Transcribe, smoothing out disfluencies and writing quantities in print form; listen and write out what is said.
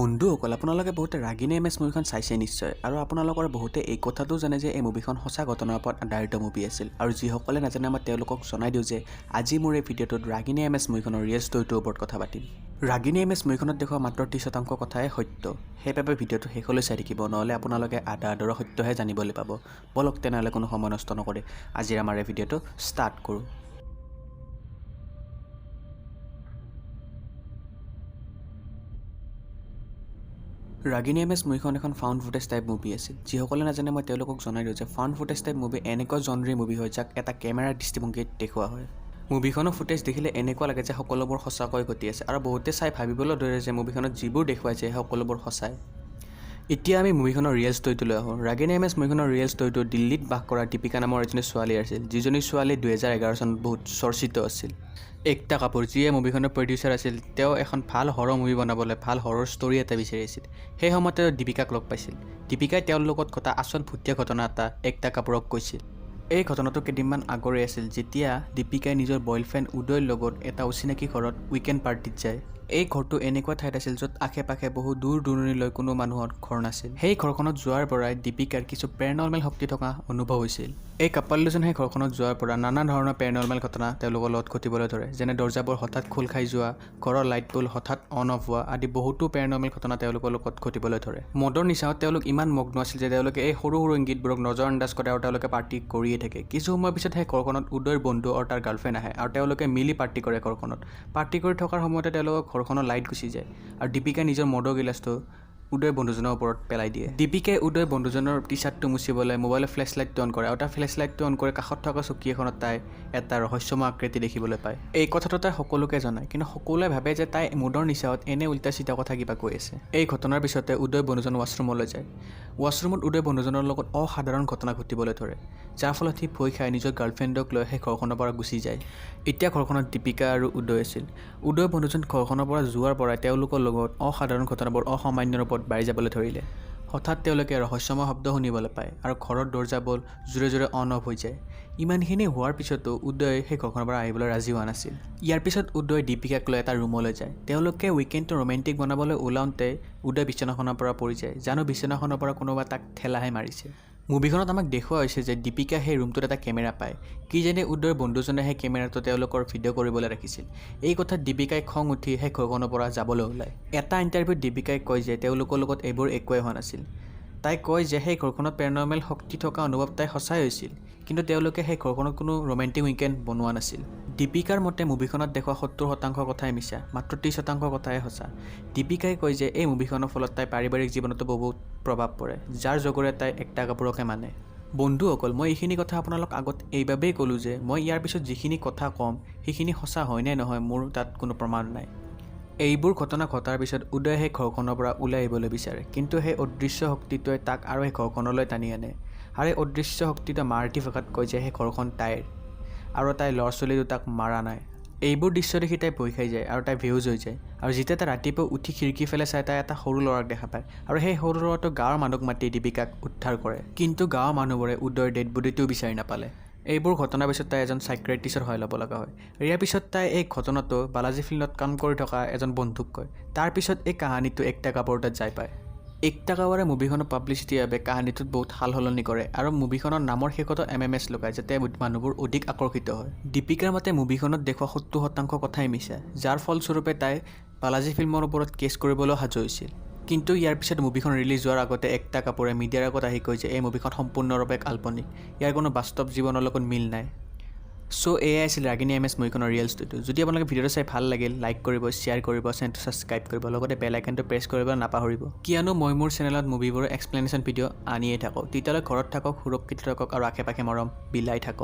বন্ধুসকল, আপোনালোকে বহুতে ৰাগিনী এম এছ মুভিখন চাইছে নিশ্চয় আৰু আপোনালোকৰ বহুতে এই কথাটো জানে যে এই মুভিখন সঁচা ঘটনাৰ ওপৰত আধাৰিত মুভি আছিল। আৰু যিসকলে নাজানে, মই তেওঁলোকক জনাই দিওঁ যে আজি মোৰ এই ভিডিঅ'টোত ৰাগিনী এম এছ মুভিখনৰ ৰিয়েল ষ্টৰিটোৰ ওপৰত কথা পাতিম। ৰাগিনী এম এছ মুভিখনত দেখুওৱা মাত্ৰ 30% কথাই সত্য। সেইবাবে ভিডিঅ'টো শেষলৈ চাই থাকিব, নহ'লে আপোনালোকে আধা আধৰুৱা সত্যহে জানিবলৈ পাব। ব'লক তেনেহ'লে, কোনো সময় নষ্ট নকৰি আজিৰ আমাৰ এই ভিডিঅ'টো ষ্টাৰ্ট কৰোঁ। ৰাগিনী এম এছ মুভিখন এখন ফাউণ্ড ফুটেজ টাইপ মুভি আছিল। যিসকলে নাজানে, মই তেওঁলোকক জনাই দিওঁ যে ফাউণ্ড ফুটেজ টাইপ মুভি এনেকুৱা জনৰীৰ মুভি হয়, যাক এটা কেমেৰাৰ দৃষ্টিভংগীত দেখুওৱা হয়। মুভিখনৰ ফুটেজ দেখিলে এনেকুৱা লাগে যে সকলোবোৰ সঁচাকৈ ঘটি আছে আৰু বহুতে চাই ভাবিবলৈ ধৰে যে মুভিখনত যিবোৰ দেখুৱাইছে, সেই সকলোবোৰ সঁচাই। এতিয়া আমি মুভিখনৰ ৰিয়েল ষ্টৰিটোলৈ আহোঁ। ৰাগিনী এম এছ মুভিখনৰ ৰিয়েল ষ্টৰিটো দিল্লীত বাস কৰা দীপিকা নামৰ এজনী ছোৱালী আছিল, যিজনী ছোৱালী 2011 চনত বহুত চৰ্চিত আছিল। একতা কাপুৰ, যিয়ে মুভিখনৰ প্ৰডিউচাৰ আছিল, তেওঁ এখন ভাল হৰৰ মুভি বনাবলৈ ভাল হৰৰ ষ্টৰি এটা বিচাৰি আছিল। সেই সময়তে তেওঁ দীপিকাক লগ পাইছিল। দীপিকাই তেওঁৰ লগত ঘটা আচল ভুতীয়া ঘটনা এটা একতা কাপুৰক কৈছিল। এই ঘটনাটো কেইদিনমান আগৰে আছিল, যেতিয়া দীপিকাই নিজৰ বয়ফ্ৰেণ্ড উদয়ৰ লগত এটা অচিনাকি ঘৰত উইকেণ্ড পাৰ্টিত যায়। এই ঘৰটো এনেকুৱা ঠাইত আছিল, য'ত আশে পাশে বহু দূৰ দূৰণিলৈ কোনো মানুহৰ ঘৰ নাছিল। সেই ঘৰখনত যোৱাৰ পৰাই দীপিকাৰ কিছু পেৰানৰ্মেল শক্তি থকা অনুভৱ হৈছিল। এই কাপাল দুজন সেই ঘৰখনত যোৱাৰ পৰা নানা ধৰণৰ পেৰানৰ্মেল ঘটনা তেওঁলোকৰ লগত ঘটিবলৈ ধৰে, যেনে দৰ্জাবোৰ হঠাৎ খোল খাই যোৱা, ঘৰৰ লাইটবোৰ হঠাৎ অন অফ হোৱা আদি বহুতো পেৰানৰ্মেল ঘটনা তেওঁলোকৰ লগত ঘটিবলৈ ধৰে। মদৰ নিচাত তেওঁলোক ইমান মগ্ন আছিল যে তেওঁলোকে এই সৰু সৰু ইংগিতবোৰক নজৰ আন্দাজ কৰে আৰু তেওঁলোকে পাৰ্টি কৰিয়ে থাকে। কিছু সময়ৰ পিছত সেই ঘৰখনত উদয়ৰ বন্ধু আৰু তাৰ গাৰ্লফ্ৰেণ্ড আহে আৰু তেওঁলোকে মিলি পাৰ্টি কৰে। ঘৰখনত পাৰ্টি কৰি থকাৰ সময়তে তেওঁলোকৰ ঘৰখনৰ লাইট গুচি যায় আৰু দীপিকাই নিজৰ মদৰ গিলাচটো উদয় বন্ধুজনৰ ওপৰত পেলাই দিয়ে। দীপিকাই উদয় বন্ধুজনৰ টি চাৰ্টটো মুচিবলৈ মোবাইলৰ ফ্লেছ লাইটটো অন কৰে আৰু তাৰ ফ্লেছ লাইটটো অন কৰি কাষত থকা চকী এখনত তাই এটা ৰহস্যময় আকৃতি দেখিবলৈ পায়। এই কথাটো তাই সকলোকে জনায়, কিন্তু সকলোৱে ভাবে যে তাই মদৰ নিচাত এনে উল্টা চিধা কথা কিবা কৈ আছে। এই ঘটনাৰ পিছতে উদয় বন্ধুজন ৱাছৰুমলৈ যায়। ৱাছৰুমত উদয় বন্ধুজনৰ লগত অসাধাৰণ ঘটনা ঘটিবলৈ ধৰে, যাৰ ফলত সি ভয় খাই নিজৰ গাৰ্লফ্ৰেণ্ডক লৈ সেই ঘৰখনৰ পৰা গুচি যায়। এতিয়া ঘৰখনত দীপিকা আৰু উদয় আছিল। উদয় বন্ধুজন ঘৰখনৰ পৰা যোৱাৰ পৰাই তেওঁলোকৰ লগত অসাধাৰণ ঘটনাবোৰ অসামান্য ৰূপত বাঢ়ি যাবলৈ ধৰিলে। হঠাৎ তেওঁলোকে ৰহস্যময় শব্দ শুনিবলৈ পায় আৰু ঘৰৰ দৰ্জাবোৰ জোৰে জোৰে অন অফ হৈ যায়। ইমানখিনি হোৱাৰ পিছতো উদয় সেই ঘৰখনৰ পৰা আহিবলৈ ৰাজি হোৱা নাছিল। ইয়াৰ পিছত উদয় দীপিকাক লৈ এটা ৰুমলৈ যায়। তেওঁলোকে উইকেণ্ডটো ৰোমেণ্টিক বনাবলৈ ওলাওঁতে উদয় বিচনাখনৰ পৰা পৰি যায়, জানো বিচনাখনৰ পৰা কোনোবা তাক ঠেলাহে মাৰিছে। মুভিখনত আমাক দেখুওৱা হৈছে যে দীপিকা সেই ৰুমটোত এটা কেমেৰা পায়। কিজানি উদয়ৰ বন্ধুজনে সেই কেমেৰাটো তেওঁলোকৰ ভিডিঅ' কৰিবলৈ ৰাখিছিল। এই কথাত দীপিকাই খং উঠি সেই ঘৰখনৰ পৰা যাবলৈ ওলায়। এটা ইণ্টাৰভিউত দীপিকাই কয় যে তেওঁলোকৰ লগত এইবোৰ একোৱেই হোৱা নাছিল। তাই কয় যে সেই ঘৰখনত পেৰানৰ্মেল শক্তি থকা অনুভৱ তাই সঁচাই হৈছিল, কিন্তু তেওঁলোকে সেই ঘৰখনত কোনো ৰোমেণ্টিক উইকেণ্ড বনোৱা নাছিল। দীপিকাৰ মতে মুভিখনত দেখুওৱা 70% কথাই মিছা, মাত্ৰ 30% কথাহে সঁচা। দীপিকাই কয় যে এই মুভিখনৰ ফলত তাইৰ পাৰিবাৰিক জীৱনতো বহুত প্ৰভাৱ পৰে, যাৰ জগৰে তাই একতা কাপুৰকে মানে। বন্ধুসকল, মই এইখিনি কথা আপোনালোক আগত এইবাবেই ক'লোঁ যে মই ইয়াৰ পিছত যিখিনি কথা ক'ম, সেইখিনি সঁচা হয় নে নহয় মোৰ তাত কোনো প্ৰমাণ নাই। এইবোৰ ঘটনা ঘটাৰ পিছত উদয় সেই ঘৰখনৰ পৰা ওলাই আহিবলৈ বিচাৰে, কিন্তু সেই অদৃশ্য শক্তিটোৱে তাক আৰু সেই ঘৰখনলৈ টানি আনে আৰু এই অদৃশ্য শক্তিটোৱে মাৰাঠী ভাষাত কয় যে সেই ঘৰখন তাইৰ আৰু তাই ল'ৰা ছোৱালী দুটাক মাৰা নাই। এইবোৰ দৃশ্য দেখি তাই ভয় খাই যায় আৰু তাই বেহুচ হৈ যায়। আৰু যেতিয়া তাই ৰাতিপুৱা উঠি খিৰিকী ফালে চাই, তাই এটা সৰু ল'ৰাক দেখা পায় আৰু সেই সৰু ল'ৰাটো গাঁৱৰ মানুহক মাতি দীপিকাক উদ্ধাৰ কৰে। কিন্তু গাঁৱৰ মানুহবোৰে উদয়ৰ ডেড বডিটোও বিচাৰি নাপালে। এইবোৰ ঘটনাৰ পিছত তাই এজন চাইক্ৰেটিষ্টৰ সহায় ল'ব লগা হয়। ইয়াৰ পিছত তাই এই ঘটনাটো বালাজী ফিল্মত কাম কৰি থকা এজন বন্ধুক কয়। তাৰপিছত এই কাহানীটো একতা কাপুৰৰ তাত যাই পায়। একতা কাপুৰে মুভিখনৰ পাব্লিচিটিৰ বাবে কাহানীটোত বহুত সাল সলনি কৰে আৰু মুভিখনৰ নামৰ শেষতো এমএমএছ লগায়, যাতে মানুহবোৰ অধিক আকৰ্ষিত হয়। দীপিকাৰ মতে মুভিখনত দেখুওৱা 70% কথাই মিছা, যাৰ ফলস্বৰূপে তাই বালাজী ফিল্মৰ ওপৰত কেছ কৰিবলৈও সাজু হৈছিল। কিন্তু ইয়াৰ পিছত মুভিখন ৰিলিজ হোৱাৰ আগতে একতা কাপুৰে মিডিয়াৰ আগত আহি কয় যে এই মুভিখন সম্পূৰ্ণৰূপে কাল্পনিক, ইয়াৰ কোনো বাস্তৱ জীৱনৰ লগত মিল নাই। চ' এয়াই আছিল ৰাগিনী এম এছ মুভিখনৰ ৰিয়েল ষ্টৰিটো। যদি আপোনালোকে ভিডিঅ'টো চাই ভাল লাগিল, লাইক কৰিব, শ্বেয়াৰ কৰিব, চেনেলটো ছাবস্ক্ৰাইব কৰিব, লগতে বেল আইকনটো প্ৰেছ কৰিব নাপাহৰিব, কিয়নো মই মোৰ চেনেলত মুভিবোৰৰ এক্সপ্লেনেশ্যন ভিডিঅ' আনিয়ে থাকোঁ। তেতিয়ালৈ ঘৰত থাকক, সুৰক্ষিত থাকক আৰু আশে পাশে মৰম বিলাই থাকক।